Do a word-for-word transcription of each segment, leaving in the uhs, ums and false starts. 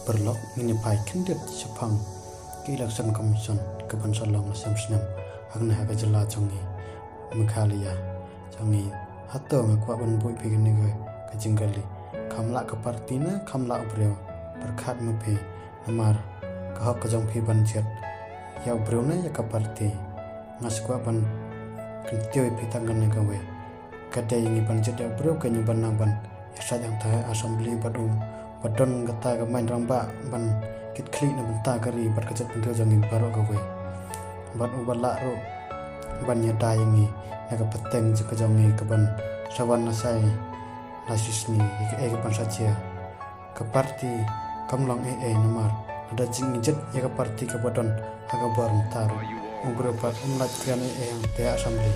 Paralok, ngin ïa phai khyndiat shaphang ka Election Commission kaban sa long ha snem snem hangne ha ka jylla jong ngi Meghalaya jong ngi. Hato nga kwah ban buh ïa phi kane ka jingkylli? Kham lah ka party ne kham lah u briew? Pyrkhat ma phi, namar ka hok ka jong phi ban jied ïa u briew ne ïa ka party. Nga sa kwah ban kyntiew ïa phi tang kane kawei. Ka dei ngi ban jied ïa u briew kein uban nang ban ïasaid hangta ha assembly bad u ba don kata ka main rangbah ban kitkhlieh na bynta ka ri bad ka jaitbynriew jong ngi baroh kawei. Bad uba lah ruh ban ïada ïa ngi na ka pateng jong ka jong ngi kaban sa wan na shai na shisngi ïa kaei kaban sa jia. Ka party kam long ei ei namar lada jingjied ïa ka party kaba don ha ka bor mynta ruh, u briew pat um lah kren ei ei hangta ha assembly.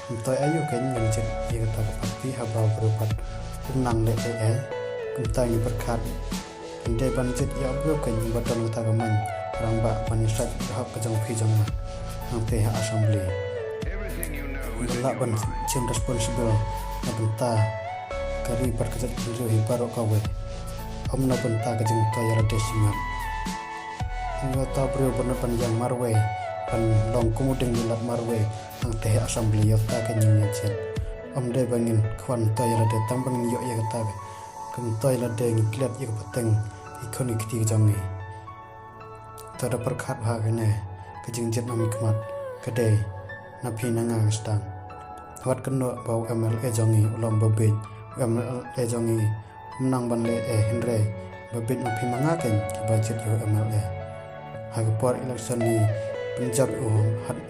Kumta aïu kein ngin jied ïa kata ka party haba u briew pat um nang leh ei ei? Kumta ngi pyrkhat, ngi dei ban jied ïa u briew kein uba don kata ka main rangbah ban ïasaid ka hok ka jong phi jong nga hangta ha assembly. Ba lah ban shim responsible na bynta ka ri bad ka jaitbynriew hi baroh kawei. Ym na bynta ka jingtoi ïalade shimet. Ïa uta u briew ba nud ban ïeng marwei, ban long kum u dieng ba lad marwei hangta ha assembly, ïa uta kein ngin ïa jied. Ym dei ba ngin kwah ban toi ïalade tang ba ngin ïoh ïa kata ka jingtoi ïalade, ngi klet ïa ka pateng ki khun ki kti ka jong ngi. To da pyrkhat bha kane, ka jingjied na miet khmat ka dei na phi na nga ka sdang. Wat kynnoh ba u MLA jong ngi u long ba bieit, u MLA jong ngi um nang ban leh ei ei, hynrei ba bieit ma phi ma nga kein kiba jied ïa u MLA. Ha ka por election ngi pynjop ïa u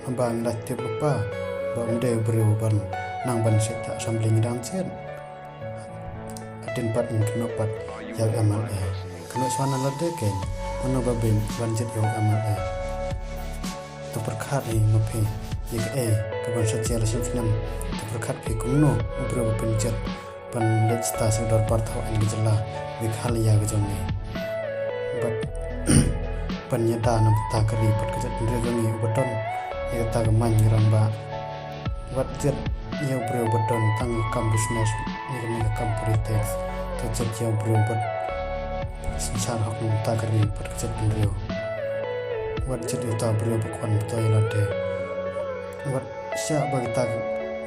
haba ngi la tip lypa ba um dei u briew ban nang ban shait ha assembly, ngi dang jied. Hadien pat ngin kynnoh pat ïa u MLA. Kynnoh shuwa na lade kein, mano ba bieit ban jied ïa u MLA? To pyrkhat hi ma phi, ïa kaei kaban sa jia la snem snem. To pyrkhat phi, kumno u briew ba pynjied ban leit sha ka dorbar thaw aiñ ka jylla Meghalaya ka jong ngi, bad ban ïada na bynta ka ri bad ka jaitbynriew jong ngi, uba don ïa kata ka main rangbah. Wat jied ïa u briew ba don tang ka kam business, ïa kane ka kam politics. To jied ïa u briew ba synshar hok na bynta ka ri bad ka jaitbynriew. Wat jied ïa uta u briew ba kwah ban toi ïalade. Wat shah ba kita ki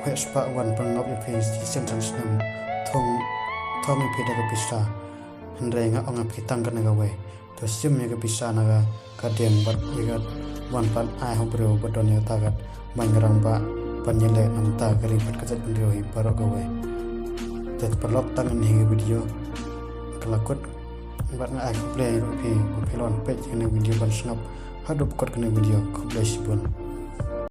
heh spah wan pynlong ïa phi shisien san snem, thung thung ïa phi da ka pisa. Hynrei nga ong ïa phi tang kane kawei, to shim ïa ka pisa na ka ka dieng bad ïa ka wan pat ai ha u briew ba don ïa kata ka main rangbah ban ïaleh na bynta ka ri bad ka jaitbynriew hi baroh kawei. Te paralok, tang kane hi ka video ka la kut, bad nga ai khublei ruh ïa phi ba phi la wan peit ïa kane ka video ban sngap haduh ba kut kane ka video. Khublei shibun.